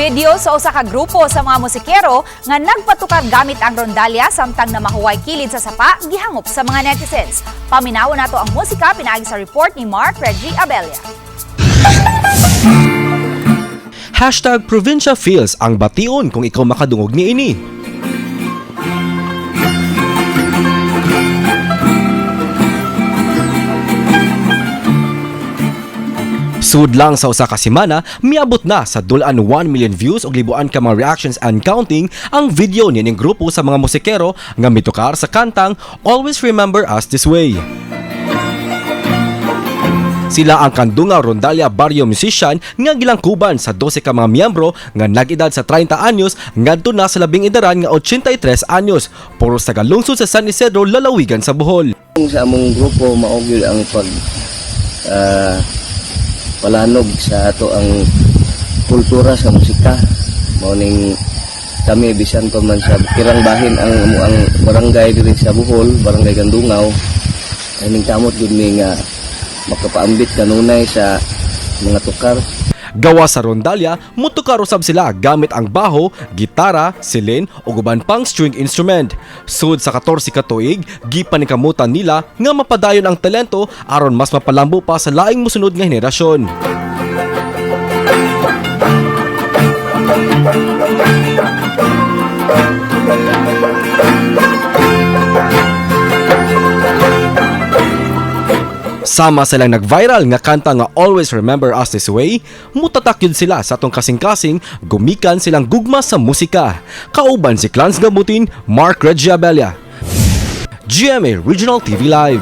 Video sa usa ka grupo sa mga musikero nga nagpatukar gamit ang rondalya samtang namahuway kilid sa sapa gihangop sa mga netizens. Paminawon nato ang musika pinaagi sa report ni Mark Reggie Abella. #ProvinciaFeels ang bation kung ikaw makadungog niini. Sud lang sa usa ka semana, miabot na sa dulan 1 million views ug libuan ka mga reactions and counting ang video niining grupo sa mga musikero nga mitukar sa kantang "Always Remember Us This Way." Sila ang Kandungaw Rondalla Barrio Musician nga gilangkuban sa 12 ka mga miyembro nga nag-edad sa 30 anyos ngadto na sa labing edaran nga 83 anyos, puros taga lungsod sa San Isidro, lalawigan sa Bohol. Sa among grupo, mao gyud ang pag palanog sa ato ang kultura sa musika. Mao ning kami, bisan pa man sa kirang bahin ang ang barangay diri sa Bohol, Barangay Kandungaw, ay ningkamot gyud mi nga makapaambit kanunay sa mga tukar. Gawa sa rondalya, mutukar usab sila gamit ang baho, gitara, silin ug uban pang string instrument. Sud sa 14 ka tuig, gipaningkamutan nila nga mapadayon ang talento aron mas mapalambo pa sa laing mosunod nga henerasyon. Sama silang nag-viral nga kanta nga "Always Remember Us This Way", mutatak yun sila sa atong kasing-kasing gumikan silang gugma sa musika. Kauban si Clans Gabutin, Mark Reggie Abella. GMA Regional TV Live.